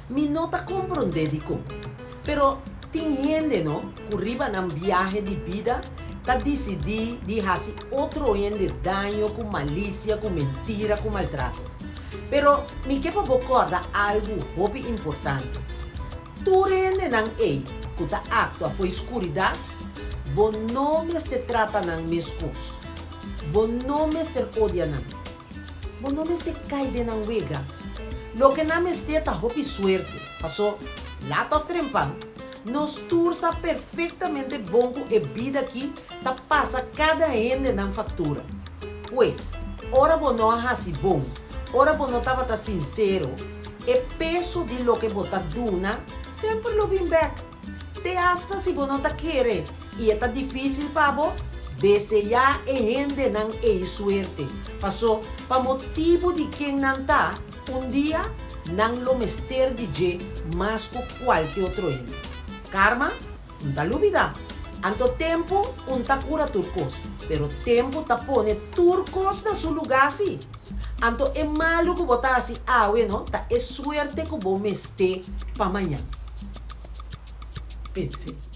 Mi no ta komprondé dikon, pero tin hende no ku riba nan biahe di bida ta disidí di hasi otro hende daño ku malisia, ku mentira, ku maltrato. Pero mi ke pa bo kòrda algu hopi importante, Tur hendenan ei ku ta aktua fo'i skuridat, bo no mester trata nan meskos. Bo no mester odia nan. Bo no mester kai den nan wega. Loke nan mester ta hopi suerte, paso, lat òf trempan, nos tur sa perfektamente bon ku e bida aki ta pasa kada hende nan faktura. Pues, ora bo no a hasi bon, ora bo no tabata sinsero, e peso di loke bo ta duna semper lo bin bèk. Te asta si bo no ta kere i e ta difísil pa bo, deseá e hendenan ei suerte, paso pa motibu di ken nan ta, un dia nan lo mester di dje mas ku kualke otro hende. Karma Un ta lubida. Anto tempu un ta kura tur kos, pero tempu ta pone tur kos na su lugá sí. Anto e malu ku bo ta hasi awe no ta e suerte ku bo mester pa mañan. Pens'é.